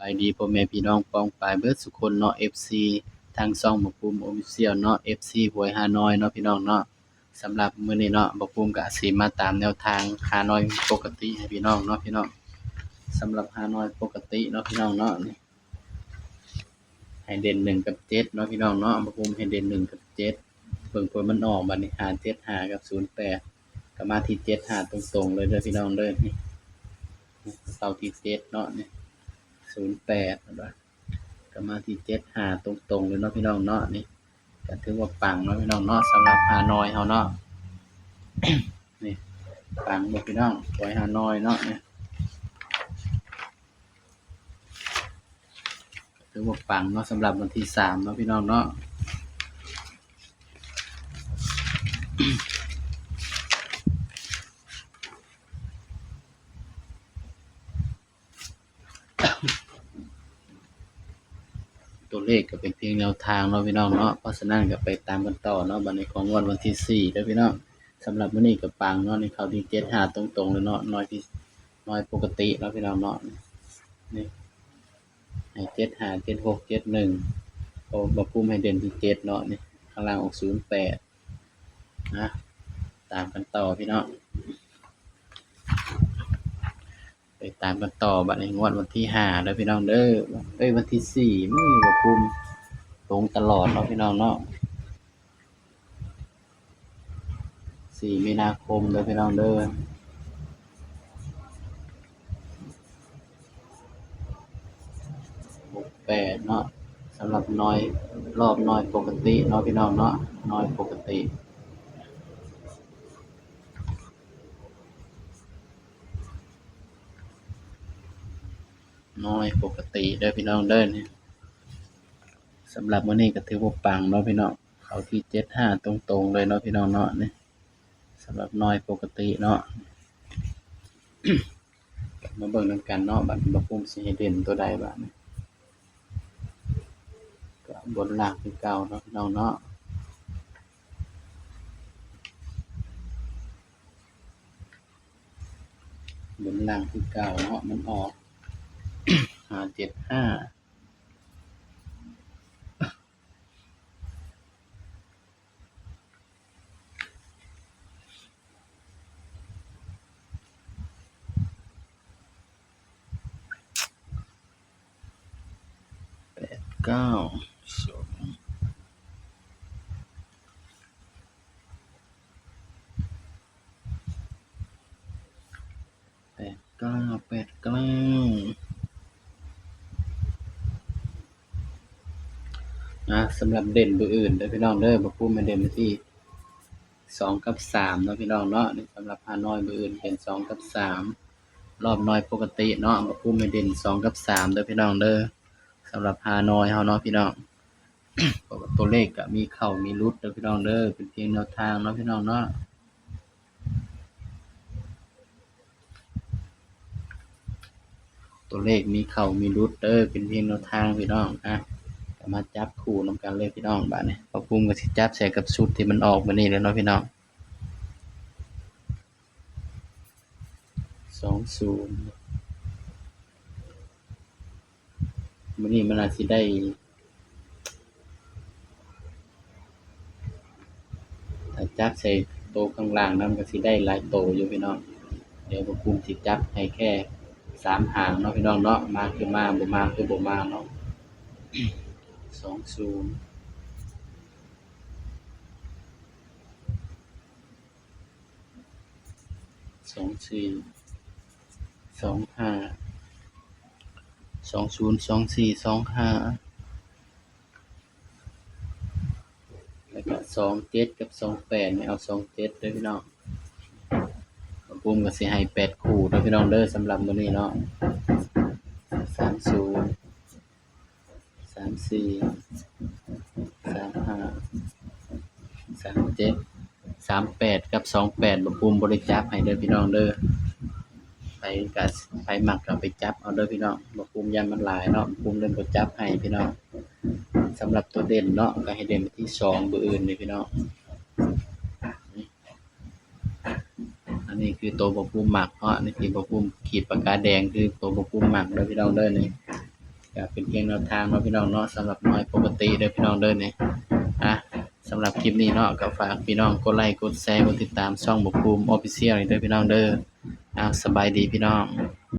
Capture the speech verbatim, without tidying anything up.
บายดีพ่อแม่พี่น้องป้องปายเบิดสุคนเนาะ เอฟซี ทางช่องบ่าวปุ้ม Official เนาะ เอฟซี หวยฮานอยเนาะพี่น้องเนาะ สำหรับมื้อนี้เนาะบ่าวปุ้มก็สิมาตามแนวทางฮานอยปกติให้พี่น้องเนาะพี่น้อง สำหรับฮานอยปกติเนาะพี่น้องเนาะ นี่ ให้เด่นหนึ่งกับเจ็ดเนาะพี่น้องเนาะ บ่าวปุ้มให้เด่นหนึ่งกับเจ็ด เบิ่งผลมันออกบัดนี้ ห้าเจ็ดห้า กับ ศูนย์แปด ก็มาที่ เจ็ดห้า ตรงๆเลยเด้อพี่น้องเด้อ นี่ เข้าที่เจ็ดเนาะ นี่ ศูนย์แปด เห็นปะ ก็มาที่ เจ็ดห้า ตรงๆเลยเนาะพี่น้องเนาะ นี่ ก็ถือว่าปังเนาะพี่น้องเนาะ สำหรับฮานอยเฮาเนาะ นี่ ปังบ่พี่น้อง หวยฮานอยเนาะ นี่ ถือว่าปังเนาะ สำหรับวันที่สามเนาะพี่น้องเนาะ ตัวเลขก็เป็นเพียงแนวทางเนาะพี่น้องเนาะ เพราะฉะนั้นก็ไปตามกันต่อเนาะ บัดนี้ของงวดวันที่สี่เด้อพี่น้อง สำหรับมื้อนี้ก็ปังเนาะ นี่เข้าที่ เจ็ดห้า ตรงๆเลยเนาะ ฮานอยที่ ฮานอยปกติเนาะพี่น้องเนาะ นี่ ให้ เจ็ดห้า เจ็ดหก เจ็ดหนึ่ง เพราะบ่าวปุ้มให้เด่นที่ เจ็ดเนาะ นี่ ข้างล่างออก ศูนย์แปด นะ ตามกันต่อพี่น้อง ไปตามกันต่อ บัดนี้งวดวันที่ห้าเด้อพี่น้องเด้อ เอ้ย วันที่สี่ มื้อนี้บ่าวปุ้มลงตลอดเนาะพี่น้องเนาะ สี่ มีนาคมเด้อพี่น้องเด้อ หกแปดเนาะ สำหรับฮานอย รอบฮานอยปกติเนาะพี่น้องเนาะ ฮานอยปกติ ฮานอยปกติเด้อพี่น้องเด้อ นี่ สำหรับมื้อนี้ก็ถือว่าปังเนาะพี่น้อง เข้าที่ เจ็ดห้า ตรงๆเลยเนาะพี่น้องเนาะ นี่ สำหรับฮานอยปกติเนาะ มาเบิ่งนำกันเนาะ บัดนี้บ่าวปุ้มสิให้เด่นตัวใดบัดนี้ ก็บนล่างคือเก่าเนาะพี่น้องเนาะ บนล่างคือเก่าเนาะ มันออก ห้าเจ็ดห้า แปดเก้า สอง แปดเก้า แปดเก้า นะ สำหรับเด่นเบอร์อื่นเด้อพี่น้องเด้อ บ่าวปุ้มให้เด่นไปที่ สองกับสามเนาะพี่น้องเนาะ นี่สำหรับฮานอยเบอร์อื่นเป็นสองกับสาม รอบฮานอยปกติเนาะ บ่าวปุ้มให้เด่นสองกับสามเด้อพี่น้องเด้อ สำหรับฮานอยเฮาเนาะพี่น้อง เพราะว่าตัวเลขก็มีเข้ามีหลุดเด้อพี่น้องเด้อ เป็นเพียงแนวทางเนาะพี่น้องเนาะ ตัวเลขมีเข้ามีหลุดเด้อ เป็นเพียงแนวทางพี่น้อง อ่ะ ก็มาจับคู่นำกันเลยพี่น้อง บัดนี้ บ่าวปุ้มก็สิจับใส่กับชุดที่มันออกมื้อนี้แล้วเนาะพี่น้อง สองศูนย์ มื้อนี้มันอาจสิได้ ถ้าจับใส่โตข้างล่างนำก็สิได้หลายโตอยู่พี่น้อง เดี๋ยวบ่าวปุ้มสิจับให้แค่สามหางเนาะพี่น้องเนาะ มาคือมา บ่มาคือบ่มาเนาะ สองศูนย์ สองสี่ สองห้า สองศูนย์ สองสี่ สองห้า แล้วก็ สองเจ็ด กับ สองแปด นี่เอา สองเจ็ด เด้อพี่น้อง บ่าวปุ้มก็สิให้แปดคู่เด้อพี่น้องเด้อ สำหรับมื้อนี้เนาะ สามศูนย์ สามสี่ สามห้า สามเจ็ด สามแปด กับ สองแปด บ่าวปุ้มบ่ได้จับให้เด้อพี่น้องเด้อ ไผก็ ไผมักก็ไปจับเอาเด้อพี่น้อง บ่าวปุ้มย้านมันหลายเนาะ บ่าวปุ้มเลยบ่จับให้พี่น้อง สำหรับตัวเด่นเนาะ ก็ให้เด่นไปที่สองเบอร์อื่นเลยพี่น้อง อันนี้คือตัวบ่าวปุ้มมักเนาะ อันนี้คือบ่าวปุ้มขีดปากกาแดง คือตัวบ่าวปุ้มมักเด้อพี่น้องเด้อ นี่ ก็เป็นเพียงแนวทางเนาะพี่น้องเนาะ สำหรับหน่วยปกติเด้อพี่น้องเด้อนี่ อ่ะ สำหรับคลิปนี้เนาะ ก็ฝากพี่น้องกดไลค์ กดแชร์ กดติดตามช่องบ่าวภูมิ Official นี่เด้อพี่น้องเด้อ อ่ะ สบายดีพี่น้อง